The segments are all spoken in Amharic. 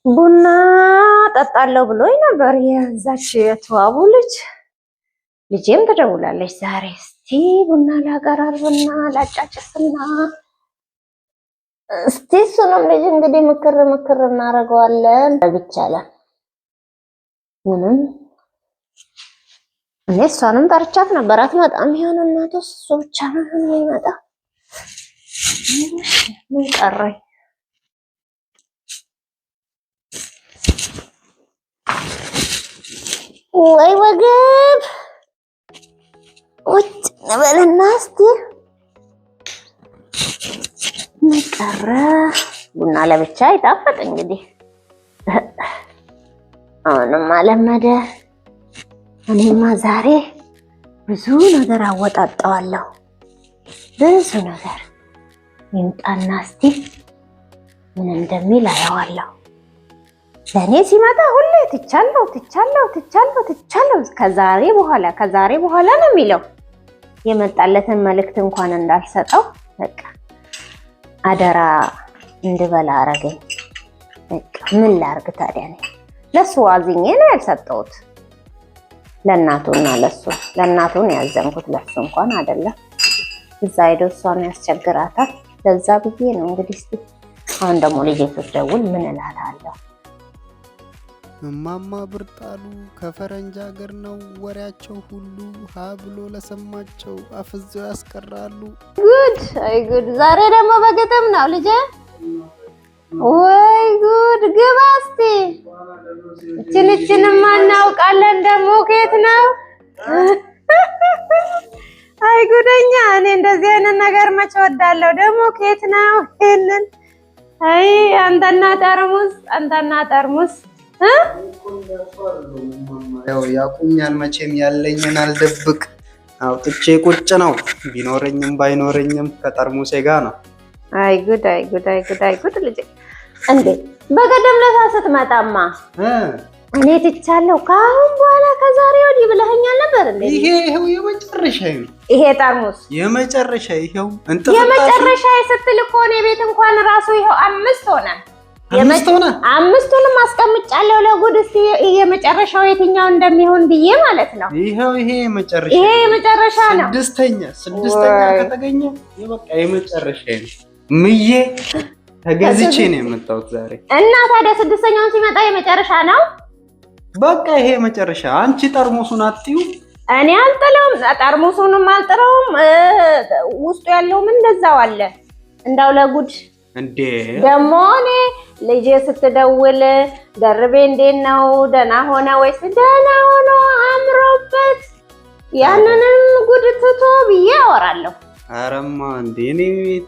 ቡና ጠጣለሁ ብሎኝ ነበር የዛች የተዋቡ ልጅ። ልጄም ትደውላለች ዛሬ። እስቲ ቡና ላቀራርብና ላጫጭስና እስቲ እሱንም ልጅ እንግዲህ ምክር ምክር እናደርገዋለን። ይቻላል ምንም እኔ እሷንም ጠርቻት ነበር፣ አትመጣም። ይሆን እናቱ እሱ ብቻ ነው የሚመጣ። ምን ቀረኝ? ወይ ወገብ ቁጭ እንበልና እስቲ ምን ቀረ? ቡና ለብቻ ይጣፍጥ እንግዲህ። አሁንም አለመደ። እኔማ ዛሬ ብዙ ነገር አወጣጣዋለሁ። ብዙ ነገር ይምጣና እስቲ ምን እንደሚል አየዋለሁ። ለእኔ ሲመጣ ሁሌ ትቻለሁ ትቻለሁ ትቻለሁ ትቻለሁ፣ ከዛሬ በኋላ ከዛሬ በኋላ ነው የሚለው። የመጣለትን መልእክት እንኳን እንዳልሰጠው በቃ አደራ እንድበላ አረገኝ። በቃ ምን ላርግ ታዲያ? እኔ ለሱ አዝኜ ነው ያልሰጠሁት። ለእናቱና ለሱ ለእናቱ ነው ያዘንኩት፣ ለሱ እንኳን አይደለም። እዛ ሄዶ እሷን ያስቸግራታል። ለዛ ብዬ ነው እንግዲህ። እስኪ አሁን ደግሞ ልጄ ስትደውል ምን እላታለሁ? እማማ ብርጣሉ ከፈረንጅ ሀገር ነው ወሬያቸው ሁሉ ሀ ብሎ ለሰማቸው አፍዘው ያስቀራሉ። ጉድ! አይ ጉድ! ዛሬ ደግሞ በግጥም ነው ልጄ። ወይ ጉድ! ግባ እስቲ። እችን እችንማ እናውቃለን። ደግሞ ከየት ነው? አይ ጉደኛ! እኔ እንደዚህ አይነት ነገር መች እወዳለሁ። ደግሞ ከየት ነው ይሄንን? አይ አንተና ጠርሙስ፣ አንተና ጠርሙስ። ያው ያቁኛል መቼም ያለኝን አልደብቅ አውጥቼ ቁጭ ነው። ቢኖረኝም ባይኖረኝም ከጠርሙሴ ጋር ነው። አይ ጉድ! አይ ጉድ! አይ ጉድ! አይ ጉድ! ልጄ እንዴ በቀደም ለታ ስትመጣማ እኔ ትቻለሁ ከአሁን በኋላ ከዛሬ ወዲህ ብለኸኛል ነበር እንዴ? ይሄ ይሄው የመጨረሻ ነው። ይሄ ጠርሙስ የመጨረሻ ይሄው እንጥፍጣፊ የመጨረሻ ስትል እኮ እኔ ቤት እንኳን ራሱ ይሄው አምስት ሆነ። አምስት ሆነ። አምስቱንም አስቀምጫለሁ ለጉድ። እስኪ የመጨረሻው የትኛው እንደሚሆን ብዬ ማለት ነው። ይሄው ይሄ የመጨረሻ ይሄ የመጨረሻ ነው። ስድስተኛ ከተገኘ በቃ የመጨረሻ ነው። ምዬ ተገዝቼ ነው የመጣሁት ዛሬ። እና ታዲያ ስድስተኛውን ሲመጣ የመጨረሻ ነው። በቃ ይሄ የመጨረሻ። አንቺ ጠርሙሱን አጥዩ። እኔ አልጥለውም፣ ጠርሙሱንም አልጥለውም። ውስጡ ያለውም እንደዛው አለ። እንዳው ለጉድ እንዴ ደግሞ እኔ ልጄ ስትደውል ደርቤ እንዴት ነው ደህና ሆነ ወይስ ደህና ሆኖ አምሮበት ያንንም ጉድ ትቶ ብዬ አወራለሁ። አረማ እንዴ እኔ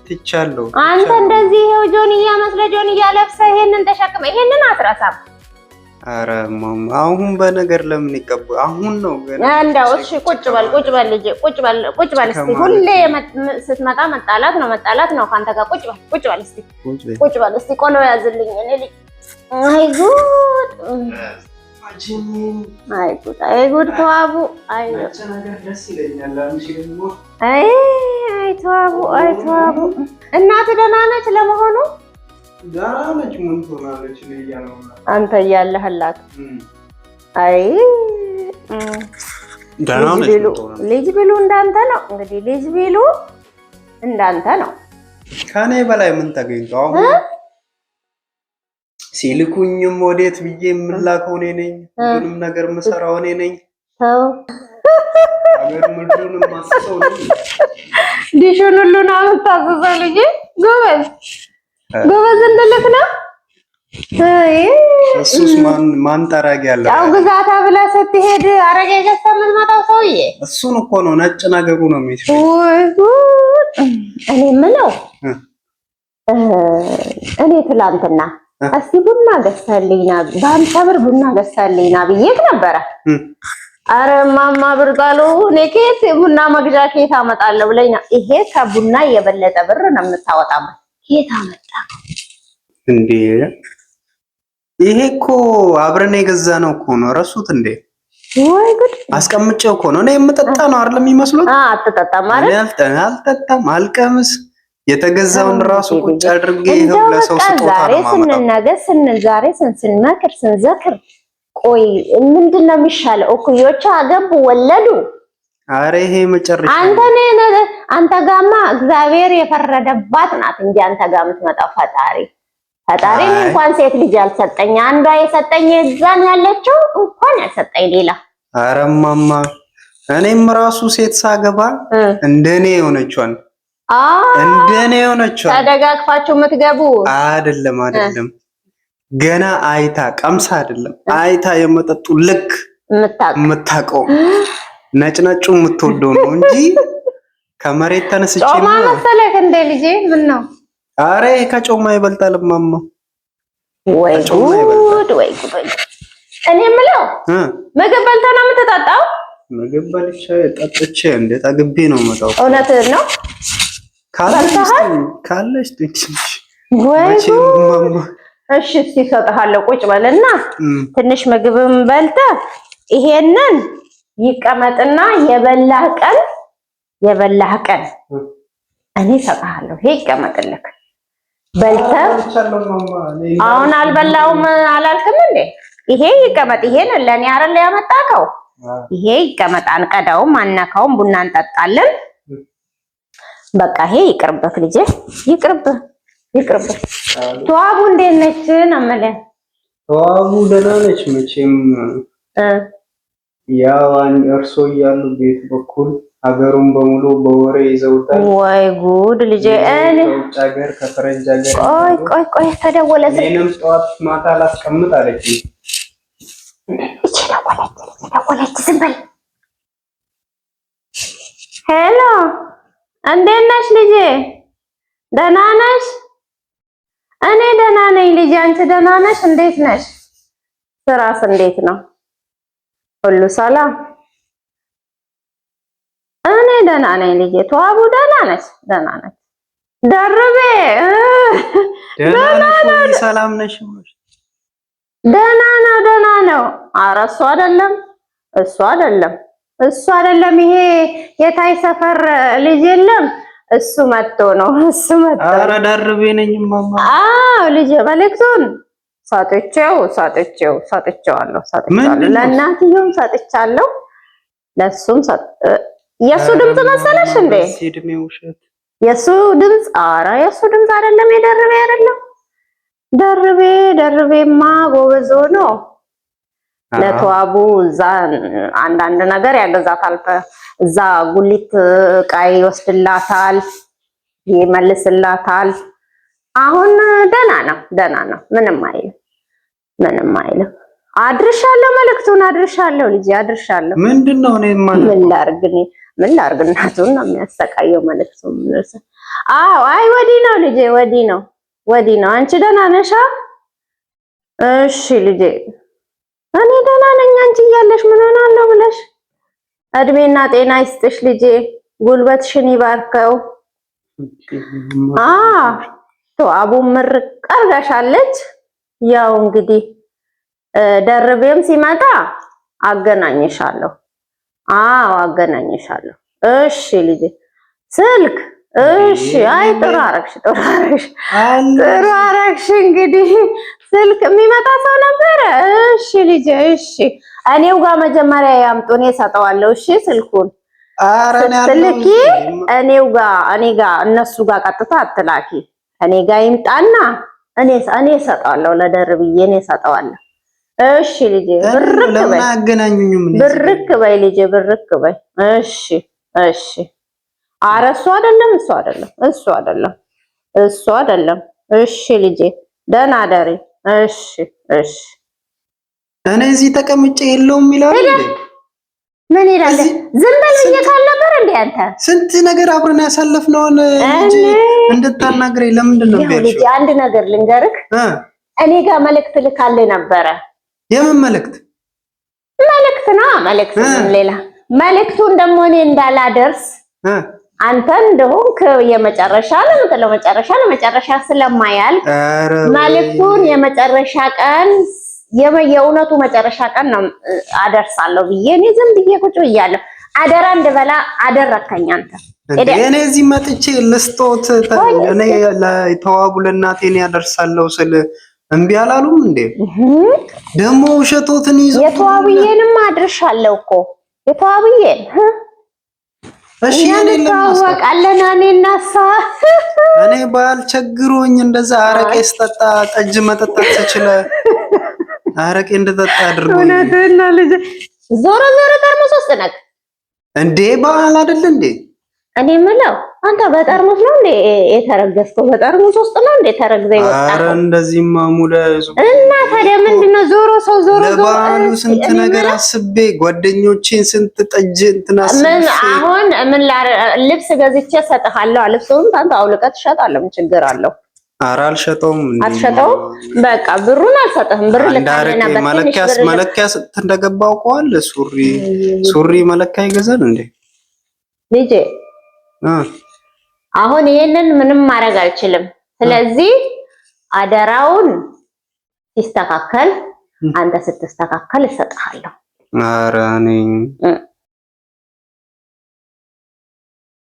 ትቻለሁ። አንተ እንደዚህ ይኸው ጆንያ መስለ ጆንያ ለብሰህ ይሄንን ተሸክመ ይሄንን አትረሳም። አረ ማማ አሁን በነገር ለምን ይቀቡ? አሁን ነው ገና። እንደው እሺ ቁጭ በል ቁጭ በል ልጄ ቁጭ በል ቁጭ በል እስቲ። ሁሌ ስትመጣ መጣላት ነው መጣላት ነው ከአንተ ጋር። ቁጭ በል ቁጭ በል እስቲ ቁጭ በል እስቲ። ቆሎ ያዝልኝ እኔ ልጅ። አይ ጉድ አይ ጉድ አይ ጉድ ተዋቡ አይ ነገር ደስ ይለኛል። አንቺ ደግሞ አይ አይ ተዋቡ አይ ተዋቡ። እናትህ ደህና ነች ለመሆኑ? ደህና ነች። ምን ትሆናለች? እኔ እያለሁ ነው። አንተ እያለህላት። አይ ደህና ልጅ ነች። ቢሉ ምን ትሆናለች? ልጅ ቢሉ እንዳንተ ነው እንግዲህ። ልጅ ቢሉ እንዳንተ ነው። ከኔ በላይ ምን ተገኝቶ? አሁን ሲልኩኝም ወዴት ብዬ የምላከው እኔ ነኝ። ሁሉንም ነገር የምሰራው እኔ ነኝ። ተው ሀገር ምድሩን የማስሰው እኔ ነኝ። ዲሹን ሁሉ ነው የምታዘዘው ልጄ። ጎበዝ ጎበዝ እንድልክ ነው። አይ እሱስ ማን ማን ጠራጊ ያለ ጨው ግዛታ ብለህ ስትሄድ አረቄ ገዝተህ የምትመጣው ሰውዬ። እሱን እኮ ነው ነጭ ነገሩ ነው የሚስበው። ወይ ጉድ! እኔ የምለው እኔ ትላንትና እስቲ ቡና ገዝተህልኝ ና፣ በ50 ብር ቡና ገዝተህልኝ ና ብዬሽ ነበረ። አረ እማማ ብርጣሉ እኔ ከየት ቡና መግዣ ከየት አመጣለሁ ብለኝ ነው። ይሄ ከቡና የበለጠ ብር ነው የምታወጣበት። ከየት አመጣ እንዴ? ይሄ እኮ አብረን የገዛ ነው እኮ ነው። ረሱት እንዴ? ወይ ጉድ! አስቀምጬው እኮ ነው። እኔ የምጠጣ ነው አይደል የሚመስሉት? አትጠጣም እኔ አይደል? አልጠጣም፣ አልቀምስ። የተገዛውን ራሱ ቁጭ አድርጌ ይኸው ለሰው ስጦታ ዛሬ ነው የማመጣው። ስንናገር ስንል ዛሬ ስንመክር ስንዘክር፣ ቆይ ምንድን ነው የሚሻለው? እኩዮቿ አገቡ ወለዱ። አረ ይሄ መጨረሻ አንተ ነህ አንተ ጋማ እግዚአብሔር የፈረደባት ናት እንጂ አንተ ጋር የምትመጣው ፈጣሪ ፈጣሪ እንኳን ሴት ልጅ አልሰጠኝ። አንዷ የሰጠኝ እዛን ያለችው እንኳን ያልሰጠኝ ሌላ። አረ እማማ እኔም ራሱ ሴት ሳገባ እንደኔ የሆነችዋን እንደኔ የሆነችዋን ተደጋግፋችሁ የምትገቡ አይደለም አይደለም፣ ገና አይታ ቀምሳ አይደለም አይታ የመጠጡ ልክ የምታውቀው ነጭነጩ የምትወደው ነው እንጂ ከመሬት ተነስቼ ጮማ መሰለህ እንደ ልጄ። ምን ነው? አረ ከጮማ ይበልጣል እማማ። ወይ ጉድ ወይ ጉድ! እኔ የምለው ምግብ በልተህ ነው የምትጠጣው? ምግብ በልቼ ጠጥቼ እንዴት አግቤ ነው የምመጣው። እውነትህን ነው። ካለሽ ትንሽ ወይ ጉድ! እሺ እስኪ እሰጥሃለሁ። ቁጭ በልና ትንሽ ምግብም በልተህ ይሄንን ይቀመጥና የበላህ ቀን የበላህ ቀን እኔ እሰጥሃለሁ። ይሄ ይቀመጥልህ በልተህ። አሁን አልበላውም አላልክም እንዴ? ይሄ ይቀመጥ። ይሄን ለእኔ አይደል ያመጣከው? ይሄ ይቀመጥ። አንቀዳውም፣ አናካውም። ቡና እንጠጣለን። በቃ ይሄ ይቅርብህ ልጄ፣ ይቅርብህ፣ ይቅርብህ። ተዋቡ እንዴት ነች ነው የምልህ። ተዋቡ ደህና ነች መቼም። ያው እርሶ እያሉ ቤት በኩል ሀገሩን በሙሉ በወሬ ይዘውታል። ወይ ጉድ ልጄ! እኔ ከውጭ ሀገር ከፈረንጅ ሀገር። ቆይ ቆይ ቆይ፣ ተደወለ። እኔንም ጠዋት ማታ ላስቀምጥ አለችኝ። እቺ ደወለች፣ ደወለች። ዝም በል። Hello፣ እንዴት ነሽ ልጄ? ደህና ነሽ? እኔ ደህና ነኝ ልጄ። አንቺ ደህና ነሽ? እንዴት ነሽ? ስራስ እንዴት ነው? ሁሉ ሰላም? እኔ ደህና ነኝ ልጄ። ተዋቡ ደህና ነች? ደህና ነች። ደርቤ ደህና ነሽ ወይ? ሰላም ነሽ? ደህና ነው፣ ደህና ነው። ኧረ እሱ አይደለም፣ እሱ አይደለም፣ እሱ አይደለም። ይሄ የታይ ሰፈር ልጅ የለም እሱ መጥቶ ነው። እሱ መጥቶ ኧረ ደርቤ ነኝ እማማ። አዎ ልጄ መልዕክቱን ሰጥቼው ሰጥቼው ሰጥቼዋለሁ ሰጥቼዋለሁ። ለእናትየውም ሰጥቻለሁ፣ ለእሱም የእሱ ድምፅ መሰለሽ እንዴ? የእሱ ድምፅ? ኧረ የእሱ ድምፅ አይደለም፣ የደርቤ አይደለም። ደርቤ ደርቤማ ጎበዝ ሆኖ ለተዋቡ እዛ አንዳንድ ነገር ያገዛታል። እዛ ጉሊት ዕቃ ይወስድላታል፣ ይመልስላታል። አሁን ደህና ነው፣ ደህና ነው። ምንም አይልም፣ ምንም አይልም። አድርሻለሁ፣ መልዕክቱን አድርሻለሁ፣ ልጄ አድርሻለሁ። ምንድነው? እኔ ምን ላድርግ? እኔ ምን ላድርግ? እናቱን ነው የሚያሰቃየው መልዕክቱ። አዎ፣ አይ ወዲህ ነው ልጄ፣ ወዲህ ነው፣ ወዲህ ነው። አንቺ ደህና ነሻ? እሺ ልጄ፣ እኔ ደህና ነኝ። አንቺ እያለሽ ምን ሆናለሁ ብለሽ። እድሜና ጤና ይስጥሽ ልጄ፣ ጉልበትሽን ይባርከው። ተዋቡ ምርቅ አድርጋሻለች። ያው እንግዲህ ደርቤም ሲመጣ አገናኝሻለሁ። አዎ አገናኝሻለሁ። እሺ ልጄ። ስልክ እሺ። አይ ጥሩ አደረግሽ፣ ጥሩ አደረግሽ፣ ጥሩ አደረግሽ። እንግዲህ ስልክ የሚመጣ ሰው ነበረ። እሺ ልጄ፣ እሺ። እኔው ጋር መጀመሪያ ያምጡ፣ እኔ እሰጠዋለሁ። እሺ ስልኩን ስትልኪ እኔው ጋር እኔ ጋር እነሱ ጋር ቀጥታ አትላኪ። እኔ ጋር ይምጣና እኔ እሰጠዋለሁ፣ ለደርብዬ እኔ እሰጠዋለሁ። እሺ ልጄ፣ ብርክ በይ፣ ብርክ በይ ልጄ፣ ብርክ በይ። እሺ እሺ። ኧረ እሱ አይደለም፣ እሱ አይደለም፣ እሱ አይደለም፣ እሱ አይደለም። እሺ ልጄ፣ ደህና ደሪ። እሺ እሺ። እኔ እዚህ ተቀምጬ የለውም ይላል እንዴ? ምን ይላል? ዝም በል ብዬሽ ካልነበር እንዴ አንተ ስንት ነገር አብረን ያሳለፍነውን ልጅ እንድታናግረኝ ለምንድን ነው? ልጄ አንድ ነገር ልንገርህ፣ እኔ ጋር መልዕክት ልካልህ ነበረ። የምን መልዕክት? መልዕክት ነው መልዕክት፣ ምን ሌላ መልዕክቱን ደግሞ እኔ እንዳላደርስ አንተ እንደሆንክ የመጨረሻ ነው የምትለው፣ መጨረሻ ለመጨረሻ ስለማያልቅ መልዕክቱን የመጨረሻ ቀን የእውነቱ መጨረሻ ቀን ነው አደርሳለሁ ብዬ እኔ ዝም ብዬ ቁጭ ብያለሁ። አደራ እንድበላ አደረከኝ አንተ። እኔ እዚህ መጥቼ ልስጦት እኔ ለተዋቡ ለእናቴን ያደርሳለሁ ስል እምቢ አላሉም እንዴ? ደግሞ ውሸቶትን ይዘው የተዋብዬንም አድርሻለሁ እኮ የተዋብዬን። እሺ እኔ እንተዋወቃለን። እኔ እና እሷ እኔ ባል ቸግሮኝ እንደዛ አረቄ ስጠጣ ጠጅ መጠጣት ስችል አረቄ እንድጠጣ አድርጎኝ። እውነትህን ነው ልጄ። ዞሮ ዞሮ ጠርሙስ ውስጥ ነህ እንዴ? በዓል አይደል እንዴ? እኔ የምለው አንተ በጠርሙስ ነው እንዴ የተረገዝከው? በጠርሙስ ውስጥ ነው እንዴ ተረግዘህ የወጣኸው? ኧረ እንደዚህማ ሙለ እና ታዲያ ምንድነው? ዞሮ ሰው ዞሮ ዞሮ ለበዓሉ ስንት ነገር አስቤ ጓደኞቼን ስንት ጠጅ እንትን አስቤ ምን አሁን ምን ልብስ ገዝቼ እሰጥሃለሁ። ልብሱን አንተ አውልቀህ ትሸጣለህ። ምን ችግር አለው? ኧረ አልሸጠውም። አትሸጠውም? በቃ ብሩን አልሰጥህም። ብር ልካለና መለኪያ ስንት እንደገባ አውቀዋል። ሱሪ ሱሪ መለኪያ ይገዛል እንዴ ልጄ? አሁን ይሄንን ምንም ማድረግ አልችልም። ስለዚህ አደራውን ሲስተካከል አንተ ስትስተካከል እሰጥሃለሁ። ኧረ እኔ